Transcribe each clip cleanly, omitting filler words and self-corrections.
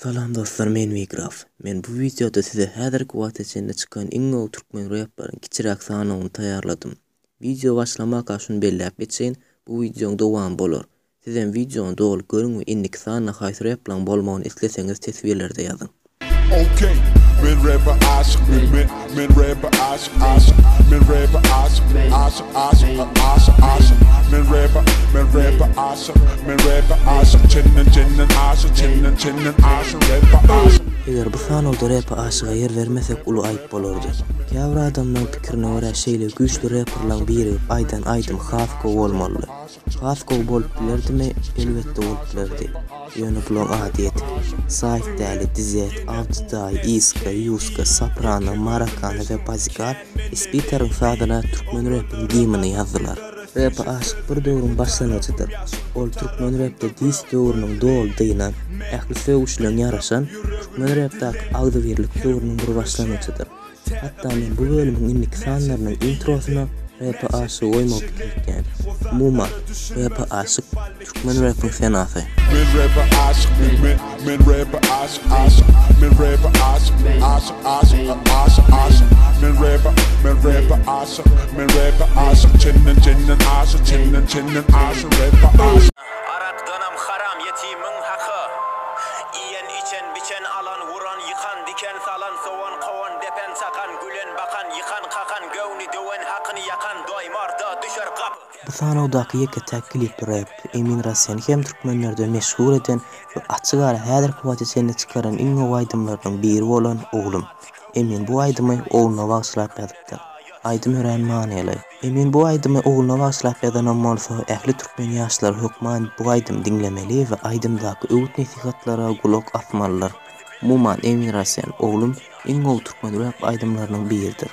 Salam dostlar men Wigraf. Men bu wideoda size häzirki wagta çenli çykan iň gowy türkmen replaryň kiçiräk sanawyny taýýarladym. Wideo başlamaka şuny belläp geçeýin, bu wideoň dowamy bolar. Sizem wideony doly görüň we indiki sanda haýsy replaň bolmagyny isleseňiz teswirlerde ýazyň. Ok Men rap'e aşyk men men men rap'e aşyk aşyk Men rap'e aşyk aşyk aşyk aşyk aşyk Men rap'e men rap'e aşyk men rap'e aşyk Çenden çenden aşyk çenden çenden aşyk Rap'e aşyk. Eger bu sanawda repe aşyga ýer bermesek uly aýyp bolardy. Käbir adamlaň pikirine görä şeýle güýçli reperlaň birigip aýdan aýdymy has gowy bolmalydy. Has gowy bolup bilerdimi? Elbetde bolup bilerdi. Ýöne bulaň ady ýetik. Saýt Däli, Dizet, Awdy daýy, Iskra, Ýuska, Soprano, Marakana we Bazigar Ispitaryň sazyna türkmen repiň gimni ýazdylar. Repe aşyk bir döwrüň başlangyjydyr. Ol türkmen repde dis döwrüniň doly dynan, ähli sögüşleň ýaraşan, türkmen repdäki agzybirlik döwrüniň bir başlangyjydyr. Hatda men bu bölümiň indiki sanlarynyň introsyna Repe aşygy goýmagy pikir etýän. Umuman, Repe aşyk, türkmen repiň senasy. Men repe aşyk men men men repe aşyk aşyk Men repe aşyk aşyk aşyk aşyk aşyk Men repe men repe aşyk men repe aşyk Çenden çenden aşyk çenden çenden aşyk Repe aşyk. Arakdanam haram ýetimiň haky. Iýen, içen, biçen, alan, wuran, ýykan, diken salan, sowan, kowan, depen, çakan, gülen, bakan, ýykan, kakan, göwni döwen, hakyny ýakan, doýmar-da, düşer gap. Bu sanawdaky ýeke-täk klipli rep Emin Raseni hem türkmenlerde meşhur eden we açyk-ara häzirki wagta çenli çykaran iň gowy aýdymlarynyň biri bolan Oglum. Emin bu aýdymy ogluna bagyşlap ýazypdyr. Aýdym örän manyly. Emin bu aýdymy ogluna bagyşlap ýazanam bolsa, ähli türkmen ýaşlary hökman bu aýdymy diňlemeli we aýdymdaky öwüt-nesihatlara gulak asmalydyr. Umuman, Emin Rasen, Oglum iň gowy türkmen rap aýdymlarynyň biridir.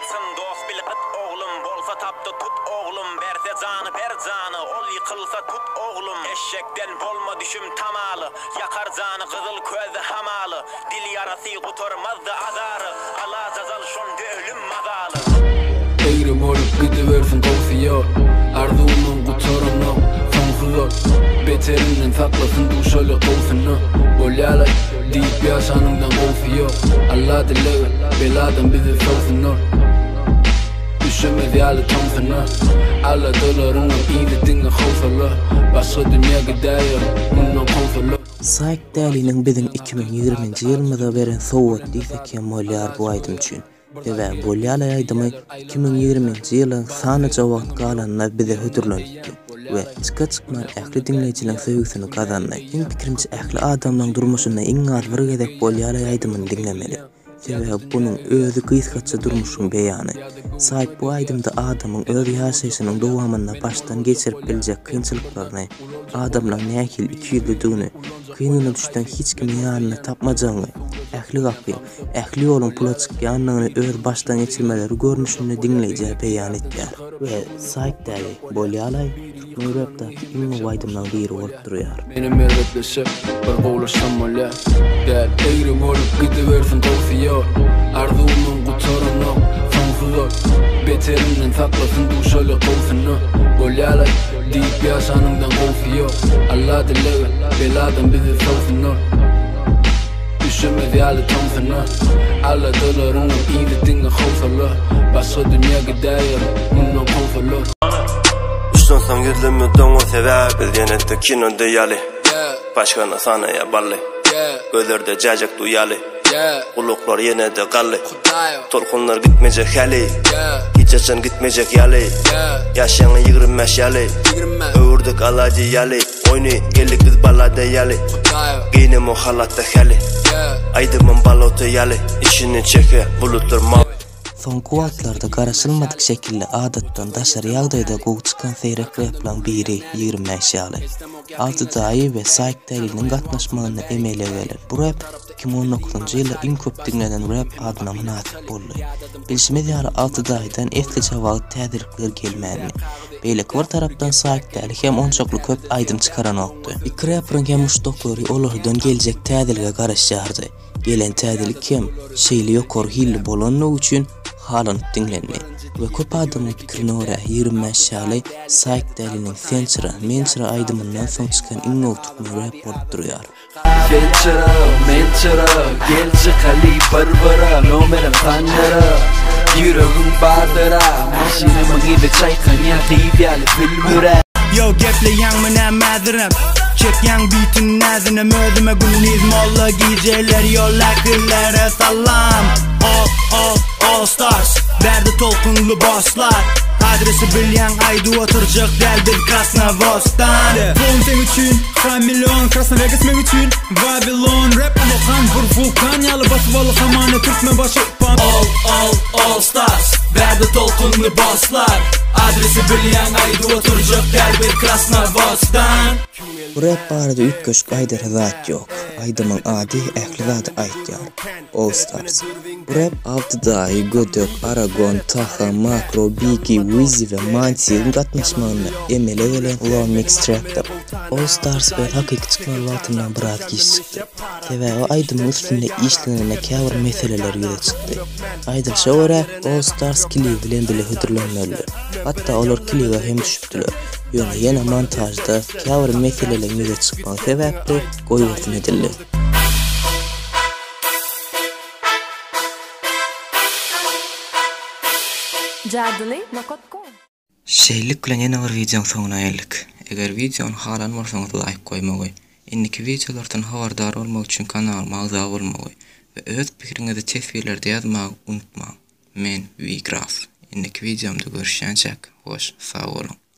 Çyn dost bil gyt oglum, bolsa tapda tut oglum, berse jany ber jany, ol ýykylsa tut oglum, eşekden bolma düşüm tamaly, ýakar jany gyzyl közde hamaly, Dil ýarasy gutarmazdy azary, Alajazal şonda ölüm mazaly. Egri bolup gidibersin gowsy ýol Arzuwymyň gutaranok soňsuz ol Beterinden saklasyn duşaly gowsuny Bolýalaý diýip ýaşanyňdan gowsy ýok Alla dileg et beladan bizi sowsun ol Üşemez ýaly tomsuna Aladalaryňam yzy diňe howsala Başga dünýä gidäýerin mundan kowsalar. Saýk Däliniň biziň 2020-nji ýylymyza beren sowgady diýsek hem bolýar bu aýdym üçin. Sebäbi Bolýalaý aýdymy 2020-nji ýylyň sanyja wagt galanyna bize hödürlenipdi we çyka-çykman ähli diňleýjileriň söýgüsini gazandy. Meň pikirimçe ähli adamlaň durmuşynda iň az bir gezek Bolýalaý aýdymyny diňlemeli. Sebäbi bunuň özi gysgaça durmuşyň beýany. Saýt bu aýdymda adamyň öz ýaşaýşynyň dowamynda başdan geçirip biljek kynçylyklaryny, adamlaň nähili ikiýüzlüdigini, kyn güne düşseň hiç kimi ýanynda tapmajagyňy, ähli gapyň, ähli ýoluň pula çykýandygyny öz başdan geçirmeleri görnüşinde diňleýjä beýan etýär. We Saýt däli, bolýalaý, Türkmen repdäki iň gowy aýdymlaň biri bolup durýar. Menem erbetleşip bir gowlaşsam bolýa däl Egri bolup gidibersin gowsy ýol Arzuwymyň gutaranok soňsuz ol Beterinden saklasyn duşaly gowsuny Bolýalaý diýip ýaşanyňdan gowsy ýok Alla dileg et beladan bizi sowsun ol Üşemez ýaly tomsuna Aladalaryňam yzy diňe howsala Başga dünýä gidäýerin mundan kowsalar. Uçdan soň ýüzlenme doňa sebäbi biz ýene-de kinoda ýaly Başgany sanaýa bally Gözlerde jäjek duýaly Gulaklar ýene-de gally Tolkunlar gitmejek häli Hiç haçan gitmejek ýaly Ýaş ýaňy 25 ýaly Öwürdik alady ýaly Oýny geldik biz balada ýaly Geýnemok halatda häli Aýdymym balota ýaly Içini çeke bulutlar mawy. Soňky wagtlarda garaşylmadyk şekilde adatdan daşary ýagdaýda gowy çykan seýrek replaň biri 25 ýaly. Alty daýy we Saýk Däliniň gatnaşmagynda emele gelen bu rep 2019-njy ýylda iň köp diňlenen rep adyna mynasyp boldy. Bilşimiz ýaly Alty daýydan eslije wagt täzelikler gelmändi. Beýleki bir tarapdan Saýk Däli hem onçakly köp aýdym çykaranokdy. Iki reperiň hem muşdaklary olardan geljek täzelige garaşýardy. Gelen täzelik hem şeýle ýokary hilli bolanlygy üçin halanyp diňlendi we köp adamyň pikirine görä 25 ýaly Saýk Däliniň Sen çyra, men çyra aýdymyndan soň çykan iň gowy türkmen rep bolup durýar. Sen çyra, men. Gel çykaly bir bira Nomerim sandyra Ýüregiň bardyra Maşynymyň yzy çaýkanýa Gyz ýaly sülmürä. Yo gepleýäňmi näme häzirem Çekýäň bitin näzinem özüme gündiz molla gijeler ýoldakilere salam All all all stars Bärde tolkunly bosslar Adresi bilýäň aýdyp oturjak däl biz Krasnowosdan Pulum seň üçin Hamilon Krasna Vegas meň üçin Wawilon Rap ullakan bir wulkan ýaly basyp aldy hamana türkmen başy All all all stars Bärde tolkunly bosslar Adresi bilýäň aýdyp oturjak däl biz Krasnowosdan. Bu rap barada üýtgeşik aýdara zat ýok. Aýdymyň ady ähli zady aýtýar. All Stars. Bu rap Abdy daýy, Gödek, Aragon, Taha, Makro, Bigi, Wizi we Mantigiň gatnaşmagynda emele gelen Love Mix trekdir. All Stars öz hakyky çykmaly wagtyndan biraz giç çykdy. Sebäbi aýdymyň üstünde işlenende käbir meseleler ýüze çykdy. Aýdylyşa görä, All Stars klibi bilen bile hödürlenmelidi. Hatda olar klibe hem düşüpdiler. Ýöne ýene montažda käbir meseleleriň ýüze çykmagy sebäpli goýbolsun edildi. Jadyly nokat kom. Şeýlelik bilen ýene bir wideoň soňuna geldik. Eger wideony halan bolsaňyz laýk goýmagy, indiki wideolardan habardar bolmak üçin kanalyma agza bolmagy we öz pikiriňizi teswirlerde ýazmagy unutmaň. Men Wgraf. Indiki wideomda görüşýänçäk hoş sag boluň.